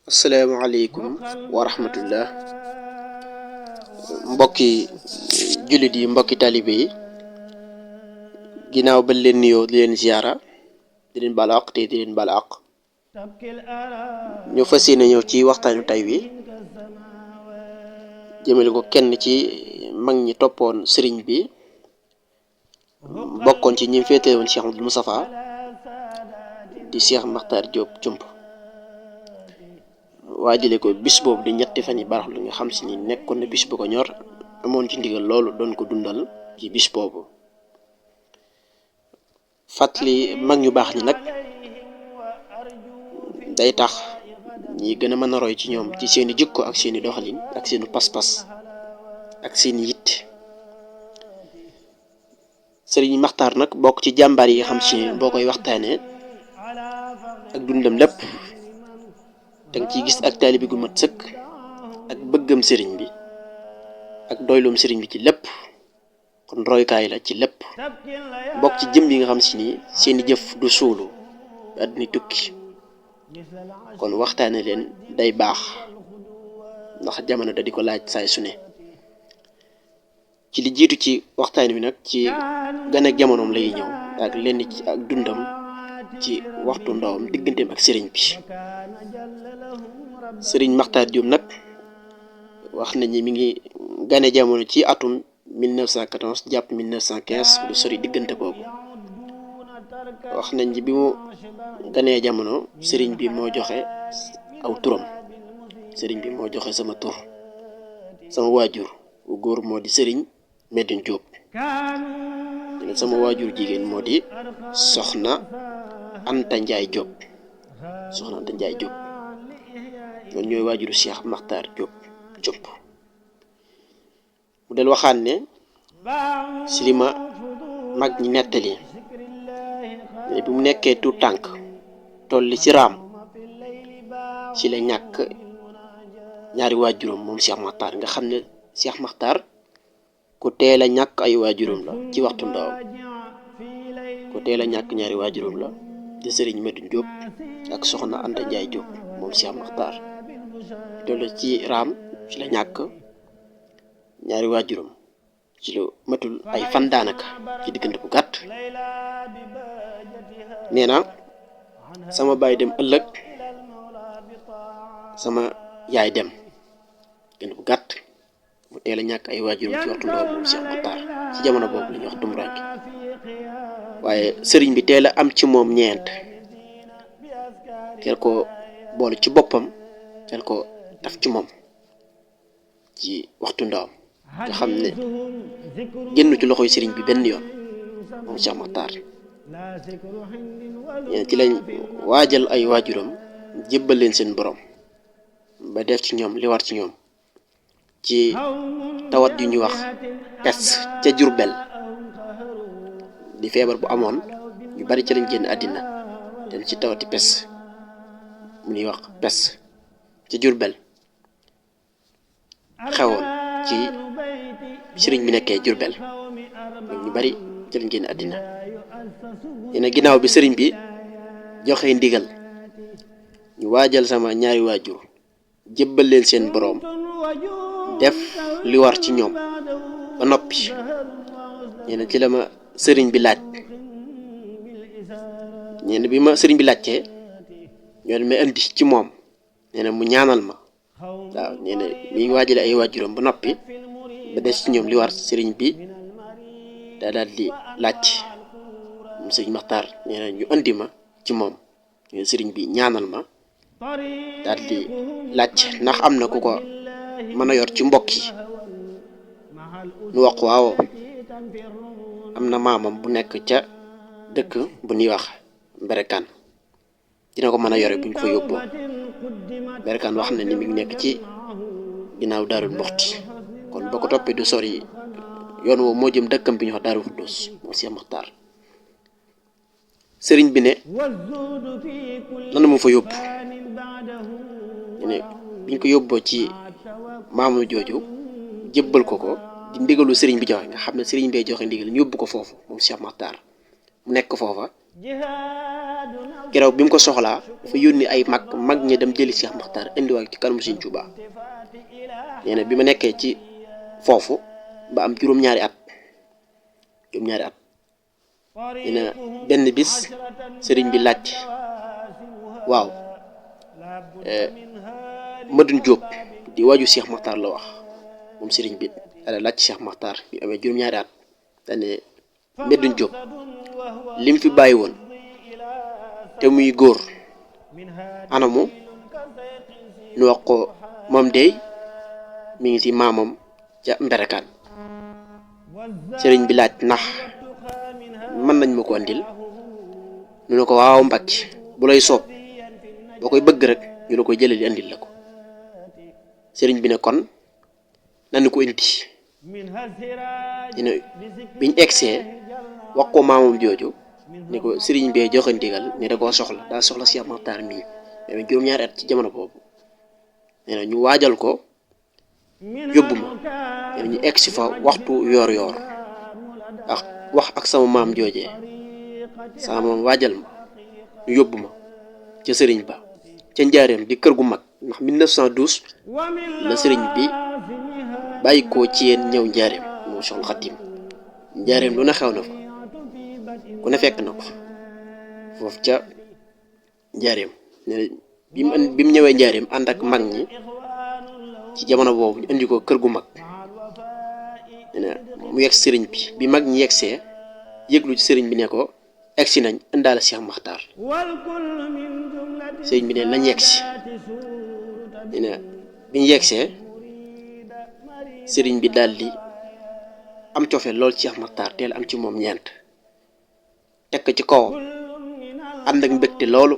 asalaamaaleykum wa rahmatullah mbokki jullit yi mbokki talibe yi ginnaaw ba leen nuyoo di leen ziyaara di leen baal àq te di leen baal àq ñu fas yéene ñëw ci waxtaanu tay wi jëmale ko kenn ci mag ñi toppoon sëriñ bi bokkoon ci ñi féete woon Cheikh Abdou Moustapha di Cheikh Makhtar Diop Thioumb waajale ko bis boobu di ñetti fan yi barax lu nga xam si ni nekkoon na bis bu ko ñor amoon ci ndigal loolu doon ko dundal ci bis boobu fàttali mag ñu baax ñi nag day tax ñi gën a mën a roy ci ñoom ci seeni jikko ak seeni doxalin ak seeni pas-pas ak seeni yitt sëriñ Makhtar nag bokk ci jàmbaar yi nga xam si boo koy waxtaanee ak dundam lépp danga ciy gis ak taalibe gu mat sëkk ak bëggam sëriñ bi ak doylum sëriñ bi ci lépp kon roykaay la ci lépp bokk ci jëm yi nga xam si ni seeni jëf du suulu àddina tukki kon waxtaane leen day baax ndax jamono da di ko laaj saay su ne ci li jiitu ci waxtaan wi nag ci gan ak jamonoom lay ñëw ak lenn ci ak dundam ci waxtu ndawam digganteem ak sëriñ bi sëriñ Makhtar Diop nag wax nañu mi ngi gane jamono ci atum 1914 jàpp 1915 lu sori diggante boobu wax nañ bi mu ganee jamono sëriñ bi moo joxe aw turam sëriñ bi moo joxe sama tur sama waajur bu góor moo di sëriñ Medoune Diop sama waajur jigéen moo di soxna Anta Ndiaye Diop soxna Anta Ndiaye Diop ñoom ñooy waajuru Cheikh Makhtar Diop Thioumb mu del waxaan ne si li ma mag ñi nettali ne bi mu nekkee tuut tànk tolli ci raam ci la ñàkk ñaari waajuram moom Cheikh Makhtar nga xam ne Cheikh Makhtar ku teel a ñàkk ay waajuram la ci waxtu ndawam ku teel a ñàkk ñaari waajuram la di sëriñ Medoune Diop ak soxna Anta Ndiaye Diop moom Cheikh Makhtar toll ci raam ci la ñàkk ñaari waajuram ci lu matul ay fan daanaka ci diggante bu gàtt nee na sama baay dem ëllëg sama yaay dem diggante bu gàtt mu teel a ñàkk ay waajuram ci waxtu ndaw moom Cheikh Makhtar ci jamono boobu la ñuy wax tumuraanke waaye sëriñ bi teel a am ci moom ñeent teel ko boole ci boppam teel ko taf ci moom ci waxtu ndawam nga xam ne génn ci loxoy sëriñ bi benn yoon moom Cheikh Makhtar ñeen ci lañ waajal ay waajuram jébbal leen seen borom ba def ci ñoom li war ci ñoom ci tawat yu ñuy wax pes ca Jurbel di feebar bu amoon ñu bari ci lañ génn àddina dem ci tawati pes mu ñuy wax pes ca Jurbel xewoon ci sëriñ bi nekkee Jurbel ñu bari ci lañ génn àddina yéen ginnaaw bi sëriñ bi joxe ndigal ñu waajal sama ñaari waajur jébbal leen seen boroom def li war ci ñoom ba noppi yéen ci la ma sëriñ bi laaj ñeen bi ma sëriñ bi laajtee ñoo ma indi ci moom nee na mu ñaanal ma waaw nee na mi ngi waajale ay waajuram ba noppi ba des ci ñoom li war sëriñ bi daa daal di laaj mu sëriñ Makhtar nee na ñu indi ma ci moom nee na sëriñ bi ñaanal ma daal di laaj ndax am na ku ko mën a yor ci mbokk yi nu wax waaw am na maamam bu nekk ca dëkk bu ñuy wax Mberekaan dina ko mën a yore buñ ko fa yóbboo Mberekaan wax na ni mi ngi nekk ci ginnaaw Daarul Muxti kon boo ko toppee du sori yoon woowu moo jëm dëkkam bi ñu wax Daaru Xuddoos moom Cheikh Makhtar sëriñ bi ne lan mu fa yóbbu ne biñ ko yóbboo ci maamu jooju jébbal ko di ndigalu sëriñ bi joxe nga xam ne sëriñ bee joxe ndigal ñu yóbbu ko foofu moom Cheikh Makhtar mu nekk foofa keroog bi mu ko soxlaa dafa yónni ay mag ñi dem jëli Cheikh Makhtar indiwaat ci kanamu Sëriñ Tuubaa. nee na bi ma nekkee ci foofu ba am juróom-ñaari at nee na benn bis sëriñ bi laaj waaw Madun Jóob di waaju Cheikh Makhtar la wax moom sëriñ bi daal laaj Cheikh Makhtar bi amee juróom-ñaari at dane Madun Jóob lim fi bàyyi woon te muy góor anamu nu wax ko moom dey mi ngi ci maamam ca Mberekaan. sëriñ bi laaj ndax mën nañ ma ko andil ñu ne ko waaw Mbàkke bu lay soob boo koy bëgg rek ñu la koy jëlee di andil la ko. sëriñ bi ne kon nañu ko indi biñ egsee wax ko maamam jooju ne ko sëriñ bee joxe ndigal ne da koo soxla daa soxla Cheikh Makhtar mii mais juróom-ñaari at ci jamono boobu nee na ñu waajal ko yóbbu ma nee na ñu egsi fa waxtu yoor wax ak sama maam joojee sama maam waajal ma ñu yóbbu ma ca sëriñ ba ca njaareem di kër gu mag ndax 1912 la sëriñ bi bàyyi ko ci yéen ñëw njaareem moom Cheikhul Khadim njaareem lu ne xew na fa ku ne fekk na ko foofu ca njaareem nee na bi mu ñëwee njaareem ànd ak mag ñi ci jamono boobu ñu indi ko kër gu mag nee na mu yegg sëriñ bi mag ñi yeggsee yëglu ci sëriñ bi ne ko egsi nañ indaale Cheikh Makhtar. sëriñ bi ne nañ yegsi nee na bi ñu yeggsee sëriñ bi daal di am cofe lool Cheikh Makhtar teel am ci moom ñeent teg ko ci kawam ànd ak mbégte loolu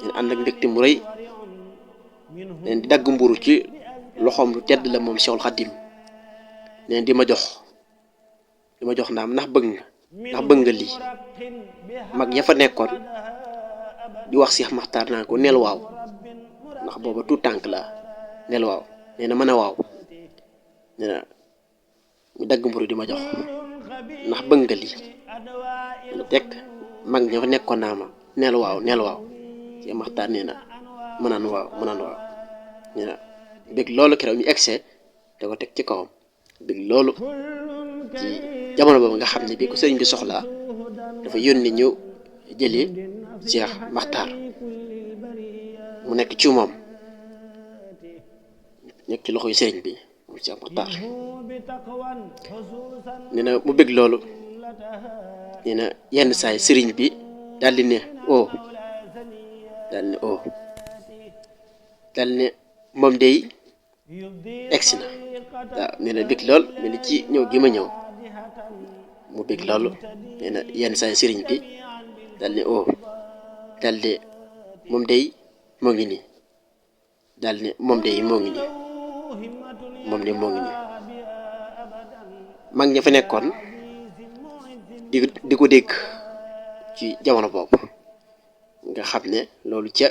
nee ànd ak mbégte mu rëy nee di dagg mburu ci loxoom lu tedd la moom Cheikhul Khadim nee di ma jox ndaam ndax bëgg nga lii mag ya fa nekkoon di wax Cheikh Makhtar naa ko neel waaw ndax booba tout tànk la neel waaw nee na mën a waaw nee na mu dagg mburu di ma jox ndax bëgg nga lii nee teg mag ña fa nekkoon naa ma neel waaw Cheikh Makhtar nee na mënaan waaw nee na bëgg loolu keroog ñu egsee da ko teg ci kawam bëgg loolu ci jamono boobu nga xam ne bi ko sëriñ bi soxlaa dafa yónni ñu jëli Cheikh Makhtar mu nekk ci moom nekk ci loxo yu sëriñ bi moom Cheikh Makhtar nee na mu bëgg loolu nee na yenn saay sëriñ bi daal di ne moom day egsi na waaw nee na bëgg lool mel ni ci ñëw gi ma ñëw mu bëgg loolu nee na yenn saa sëriñ bi daal ne moom day moo ngi nii mag ña fa nekkoon di ko dégg ci jamono boobu nga xam ne loolu ca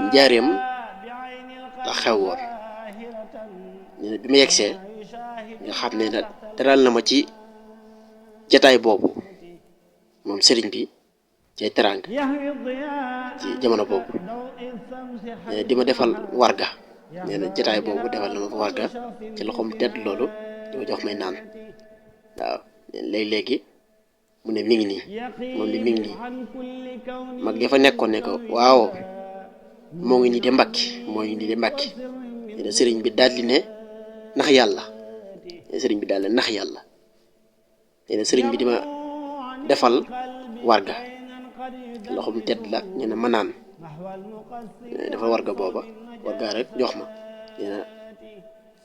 njaareem la xew woon nee na bi ma yegsee nga xam ne nag teral na ma ci jataay boobu moom sëriñ bi cay teraanga ci jamono boobu nee na di ma defal warga nee na jataay boobu defal na ma fa warga ci loxoom tedd loolu di ma jox may naan waaw léegi mu ne mi ngi nii moom ne mi ngi nii mag ya fa nekkoon ne ko waaw moo ngi nii de Mbàkke nee na sëriñ bi daal di ne nax yàlla nee na sëriñ bi di ma defal warga loxoom tedd la nee na ma naan dafa warga booba warga rek jox ma nee na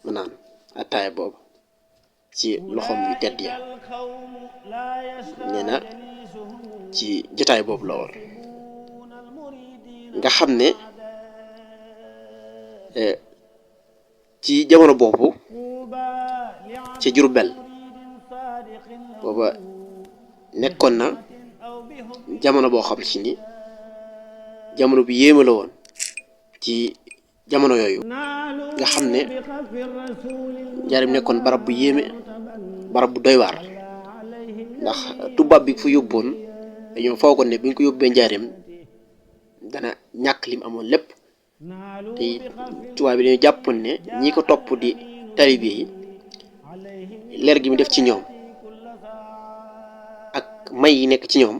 ma naan attaaya booba ci loxoom yu tedd ya nee na ci jotaay boobu la woon nga xam ne ci jamono boobu ci Jurbel booba nekkoon na jamono boo xam ci ni jamono bi yéeme la woon ci jamono yooyu nga xam ne njaareem nekkoon barab bu yéeme barab bu doy waar ndax tubaab bi fu yóbboon dañoo foogoon ne bu ñu ko yóbbee njaareem dana ñàkk lim amoon lépp te tubaab bi dañu jàppoon ne ñi ko topp di taalibe yi leer gi mu def ci ñoom ak may yi nekk ci ñoom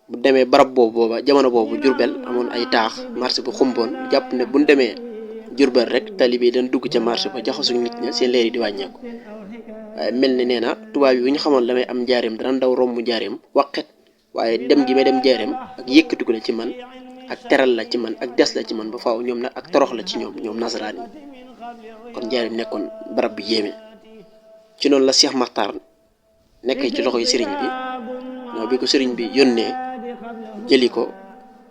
bu demee barab booba jamono boobu Jurbel amoon ay taax marché bu xumboon jàpp ne buñ demee Jurbel rek taalibe yi dañ dugg ca marché ba jaxasoo nit ña seen leer yi di wàññeeku waaye mel ne nee na tubaab yi bu ñu xamoon la may am njaareem dana daw romb njaareem waqet waaye dem gi may dem njaareem ak yëkkatiku la ci man ak teral la ci man ak des la ci man ba faaw ñoom nag ak torox la ci ñoom nasaraan yi kon njaareem nekkoon barab bi yéeme ci noonu la Cheikh Makhtar nekkee ci loxoy sëriñ bi non bi ko sëriñ bi yónnee jëli ko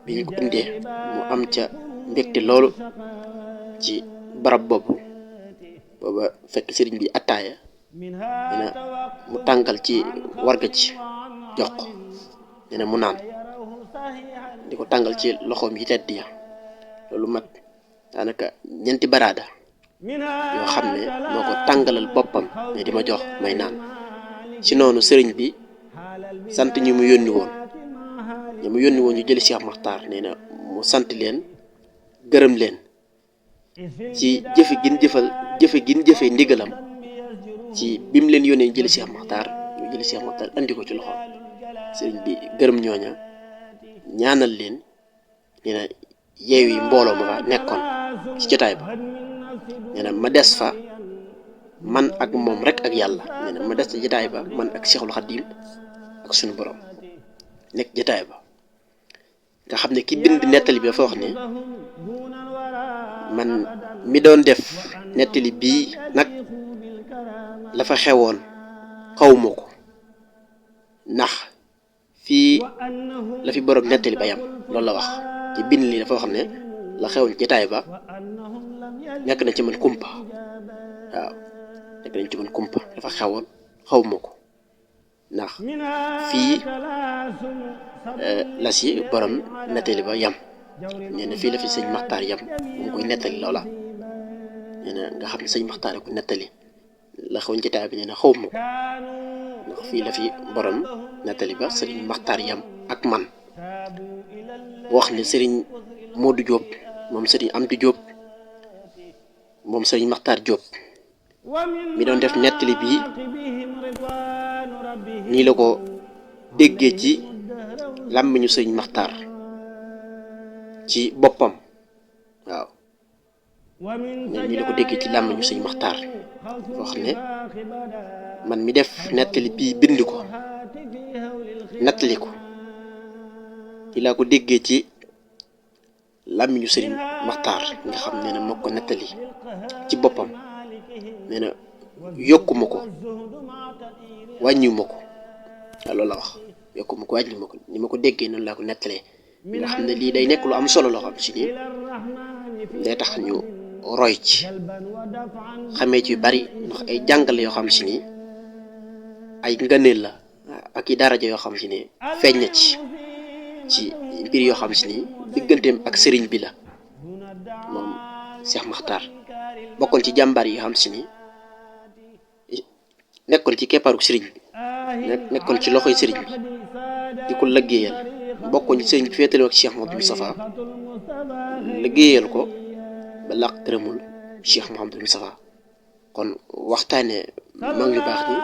bi ñu ko indee mu am ca mbégte loolu ci barab boobu booba fekk sëriñ bi attaaya dina mu tàngal ci warga ci jox ko dina mu naan di ko tàngal ci loxoom yi tedd ya loolu mat daanaka ñeenti baraada yoo xam ne moo ko tàngalal boppam ne di ma jox may naan ci noonu sëriñ bi sant ñi mu yónni woon ñu jëli Cheikh Makhtar nee na mu sant leen gërëm leen ci jëfe gin jëfe ndigalam ci bi mu leen yónnee jëli Cheikh Makhtar ñu jëli Cheikh Makhtar andi ko ci loxo sëriñ bi gërëm ñooña ñaanal leen nee na yeew yi mbooloo ma fa nekkoon ci jotaay ba nee na ma des fa man ak moom rek ak yàlla nee na ma des ci jotaay ba man ak Cheikhul Khadim ak suñu borom nekk jotaay ba nga xam ne ki bind nettali bi dafa wax ne man mi doon def nettali bii nag la fa xewoon xawma ko ndax fii la fi borom nettali ba yam loolu la wax ci bind li dafa wax ne la xewoon jotaay ba nekk na ci man kumpa waaw nekk nañ ci man kumpa dafa xewoon xawma ko ndax fii la si borom nettali ba yam nee na fii la fi sëñ Makhtar yam mu koy nettali loola nee na nga xam ne sëñ Makhtar ko nettali la xewoon jotaay bi nee na xawma ko ndax fii la fi borom nettali ba sëriñ Makhtar yam ak man wax ne sëriñ Modou Diop moom sëriñ Amdi Diop moom sëriñ Makhtar Diop mi doon def nettali bii nii la ko déggee ci làmmiñu sëriñ Makhtar ci boppam waaw nii la ko déggee ci làmmiñu sëriñ Makhtar wax ne man mi def nettali bii bind ko nettali ko ci laa ko déggee ci làmmiñu sëriñ Makhtar nga xam ne moo ko nettali ci boppam nee na yokkuma ko wàññiwuma ko waaw loolu la wax yokkuma ko wàññiwuma ko ni ma ko déggee noonu laa ko nettalee nga xam ne lii day nekk lu am solo loo xam si nii day tax ñu roy ci xamee ci yu bari ndax ay jàngale yoo xam si nii ay ngëneel la ak i daraja yoo xam si nii feeñ na ci mbir yoo xam si nii digganteem ak sëriñ bi la moom Cheikh Makhtar bokkoon ci jàmbaar yi xam si ni nekkoon ci keppaaruk sëriñ bi nekkoon ci loxoy sëriñ bi di ko liggéeyal bokkoon ci sëriñ bi féetale ak Cheikh Mouhamadou Moustapha liggéeyal ko ba làq gërëmul Cheikh Mouhamadou Moustapha kon waxtaane mag ñu baax ñi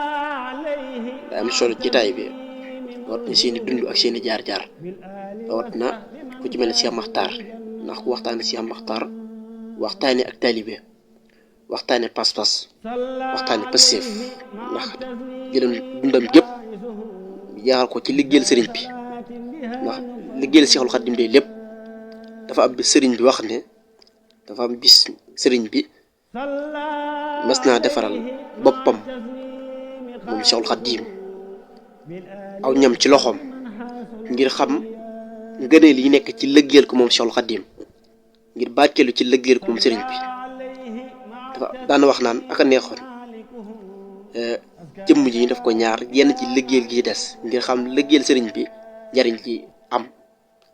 da am solo jotaay bi wat na seeni dund ak seeni jaar-jaar wat na ku ci mel ne Cheikh Makhtar ndax ku waxtaane Cheikh Makhtar waxtaane ak taalibe waxtaane pas-pas waxtaane pësseef ndax jëloon dundam gépp jaaxal ko ci liggéeyal sëriñ bi ndax liggéeyal Seexul Xaadim de lépp dafa am bis sëriñ bi wax ne dafa am bis sëriñ bi mas naa defaral boppam moom Seexul Xaadim aw ñam ci loxoom ngir xam ngëneel yi nekk ci liggéeyal ko moom Seexul Xaadim ngir bàcceelu ci liggéeyal ko moom sëriñ bi dafa daan wax naan aka neexoon jëmm ji ñu def ko ñaar yenn ci liggéeyal gi des ngir xam liggéeyal sëriñ bi njariñ ci am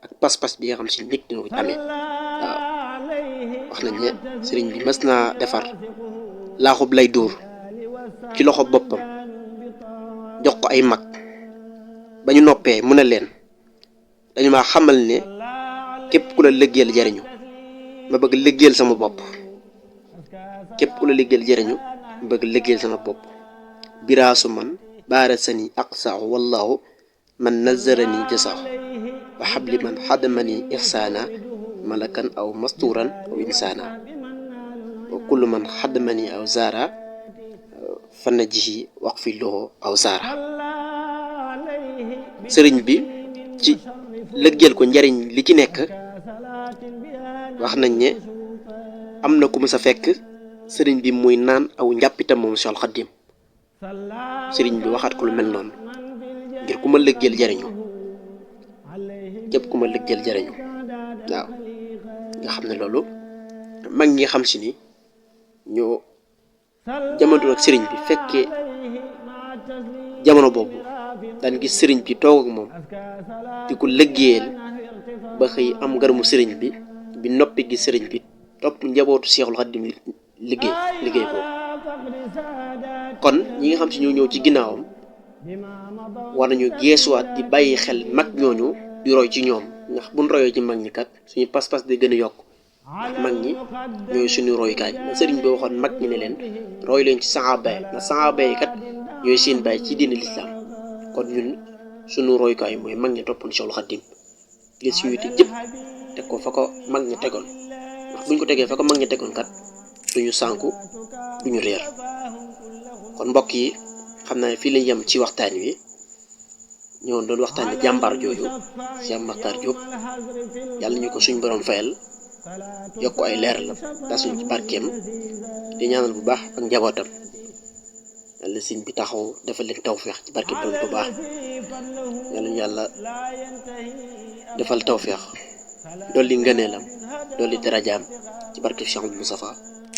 ak pas-pas bi nga xam si nit dina ko amee waaw wax nañ ne sëriñ bi mas naa defar laaxub lay dóor ci loxo boppam jox ko ay mag ba ñu noppee mu ne leen dañu ma xamal ne képp ku la liggéeyal jariñu ma bëgg liggéeyal sama bopp képp ku la liggéeyal jariñu ma bëgg liggéeyal sama bopp biraasu man baarasani aqsaahu wallahu man nazarani jasaahu wa xabli man xadamani ixsaana malakan aw mastuuran aw insaana wa kullu man xadamani aw zaara fanna jihi wax fi loxo aw zaara sëriñ bi ci lëggeel ko njariñ li ci nekk wax nañ ne am na ku mu sa fekk sëriñ bi muy naan aw njàppitam moom Seexul Xadiim sëriñ bi waxaat ko lu mel noonu ngir ku ma lëggeel jariñu képp ku ma lëggeel jariñu waaw nga xam ne loolu mag ñi xam si ni ñoo jamono ak sëriñ bi fekkee jamono boobu daan gis sëriñ bi toog ak moom di ko lëggeel ba xëy am ngërëmu sëriñ bi noppi gi sëriñ bi topp njabootu Seexul Xadiim liggéey boobu kon ñi nga xam si ñoo ñëw ci ginnaawam war nañu geesuwaat di bàyyi xel mag ñooñu di roy ci ñoom ndax buñ royoo ci mag ñi kat suñu pas-pas day gën a yokk ndax mag ñi ñooy suñu royukaay na sëriñ bi waxoon mag ñi ne leen roy leen ci saxaaba yi ndax saxaaba yi kat ñooy seen bàyyi ci diine lislaam kon ñun suñu royukaay mooy mag ñi toppoon Seexul Xadiim li suñu te jëpp teg ko fa ko mag ñi tegoon ndax buñ ko tegee fa ko mag ñi tegoon kat duñu sànku duñu réer kon mbokk yi xam naa ne fii lañ yem ci waxtaan wi ñëwoon doon waxtaan ne jàmbaar jooju Cheikh Makhtar Diop yàlla ñu ko suñ borom fayal yokk ay leer la tasuñ ci barkeem di ñaanal bu baax ak njabootam yàlla sëñ bi taxaw defal leen tawféex ci barkeem doon bu baax yàlla ñu yàlla defal tawféex dolli ngëneelam dolli darajaam ci barkeem Cheikh Moustapha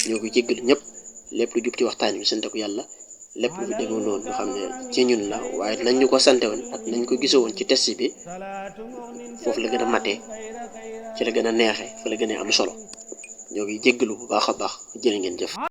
ñoo ngi jéggalu ñëpp lépp lu jub ci waxtaan wi sant ko yàlla lépp lu fi demee noonu ñu xam ne ci ñun la waaye nañ ñu ko sante woon ak nañ ko gisoo woon ci test bi foofu la gën a matee ci la gën a neexee fa la gën a am solo ñoo ngi jéggalu bu baax a baax jërë ngeen jëf